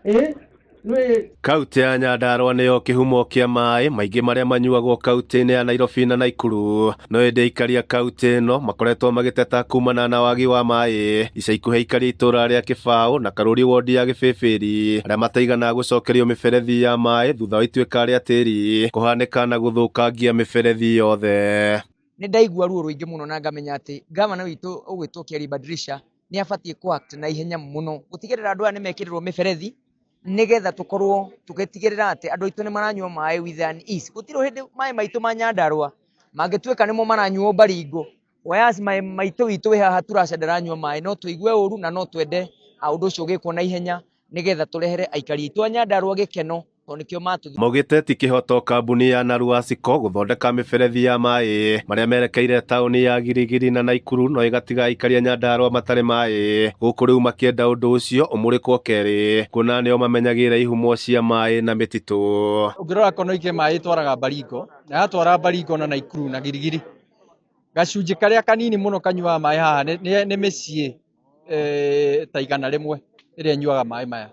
Ĩ nĩ Kauntĩ ya Nyandarua nĩyo kĩhumo kĩa maĩ maingĩ marĩa manyuagwo kauntĩ-inĩ ya Nairobi na Naikuru. No ĩndĩ aikari a kauntĩ ĩno makoretwo magĩteta kumana na wagi wa maĩ. Ica ikuhĩ aikari a itũra rĩa Kĩbaũ na Karũri wondi ya Gĩbĩbĩri arĩa mataigana gũcokerio mĩberethi ya maĩ thutha wa ituĩka rĩa tĩri kũhanĩka na gũthũkangia mĩberethi yothe. Nĩ ndaigua ruo rũingĩ mũno na ngamenya atĩ gavana witũ ũgwĩtwo Kerry Badilisha nĩ abatiĩ kũ act na ihenya mũno gũtigĩrĩra andũ aya nĩ mekĩrĩrwo mĩberethi nĩgetha tũkorwo tũgĩtigĩrĩra atĩ andũ aitũ nĩ maranyua maĩ with an ease. Gũtirĩ hĩndĩ maĩ maitũ ma Nyandarua mangĩtuĩka nĩmo maranyuo Baringo, whereas maĩ maitũ witũ wĩ haha Turacea ndaranyua maĩ, no tũigue ũru na no twende ũndũ ũcio ũgĩkwo na ihenya nĩgetha tũrehere aikari aitũ a Nyandarua gĩkeno tondũ nĩkĩo matũthurire. Maugĩte ti kĩhoto kambuni ya Naruasiko gũthondeka mĩberethi ya maĩ marĩa merekeire taũni ya Girigiri na Naikuru no ĩgatiga aikari a Nyandarua matarĩ maĩ gũkũ rĩu makĩenda ũndũ ũcio ũmũrĩkwo kerĩ kuona nĩo mamenyagĩrĩra ihumo cia maĩ na mĩtitũ. Ũngĩrora Konoike maĩ ĩtwaraga Baringo na yatwara Baringo na Naikuru na Girigiri, gacunjĩ karĩa kanini mũno kanyuaga maĩ haha nĩ mĩciĩ ta 100 ĩrĩa ĩnyuaga maĩ maya.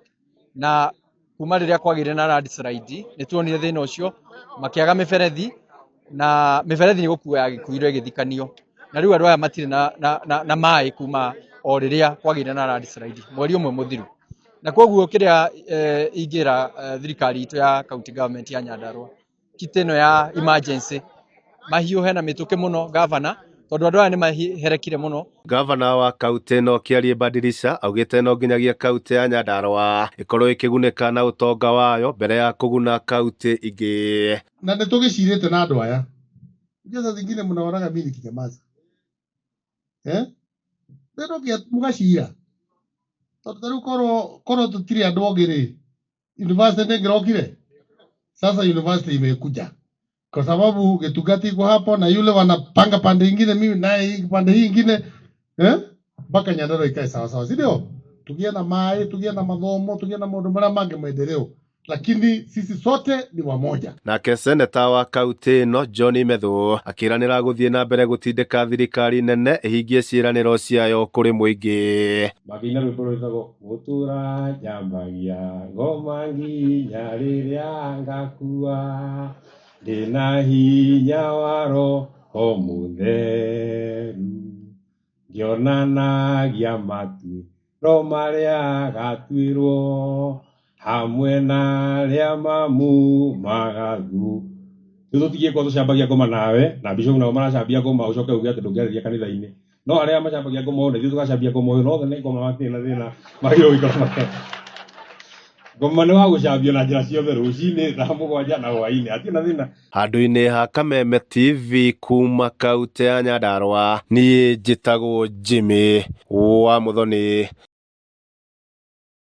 Na kuma rĩrĩa kwagĩire na landslide nĩ tuonire thĩna ũcio, makĩaga mĩberethi na mĩberethi nĩ gũkuo yagĩkuirwo ĩgĩthikanio. Na rĩu andũ aya matirĩ na maĩ kuma o rĩrĩa kwagĩire na landslide mweri ũmwe mũthiru. Na koguo kĩrĩa ingĩra thirikari itũ ya county government ya Nyandarua, kit ĩno ya emergency mahiũhe na mĩtũkĩ mũno gavana, tondũ andũ aya nĩ maherekire mũno. Gavana wa kaunti ĩno Kĩariĩ Badilisha augĩte no nginyagia kaunti ya Nyandarua ĩkorwo ĩkĩgunĩka na ũtonga wayo mbere ya kũguna kaunti ingĩ. Na nĩ tũgĩcirĩte na andũ aya. Unajua saa zingine mnaonaga mimi nikinyamaza. Eh? Rĩu mũgacira. Tondũ ta rĩu korwo tũtirĩ andũ ogĩ rĩ, university nĩngĩrokire. Sasa university imekuja kwa sababu Gitungati iko hapo na yule wanapanga pande ingine, mimi naye pande hii ingine, eh, mpaka Nyandarua ikae sawa sawa, si ndio? Tugie na maĩ, tugie na mathomo, tugie na maũndũ marĩa mangĩ maendeleo, lakini sisi sote ni wamoja. Nake seneta wa kaunti ĩno John Methu akĩranĩra gũthiĩ na mbere gũtindĩka thirikari nene ĩhingie ciĩranĩro ciayo kũrĩ mũingĩ. Makĩina rwĩmbo rwĩtagwo gũtũra njambagia ngoma nginya rĩrĩa ngakua ndĩna hinya wa Roho Mũtheru ngĩonanagia matuĩro marĩa gatuĩrwo hamwe na arĩa mamumaga thu. Rĩu tũtingĩkorwo tũcambagia ngoma nawe na bishop nao maracambia ngoma ũcoke uge atĩ ndũngĩarĩria kanitha-inĩ. No arĩa macambagia ngoma ũyũ na ithuĩ tũgacambia ngoma ũyũ no othe nĩ ngoma matirĩ na thĩna magĩrĩirwo gũikara make. Ngoma nĩ wa gũcambio na njĩra ciothe rũcinĩ thaa 7 na hwaĩ-inĩ hatirĩ na thĩna. Handũ-inĩ ha Kameme TV kuma kaunti ya Nyandarua, niĩ njĩtagwo Jimmy wa Muthoni.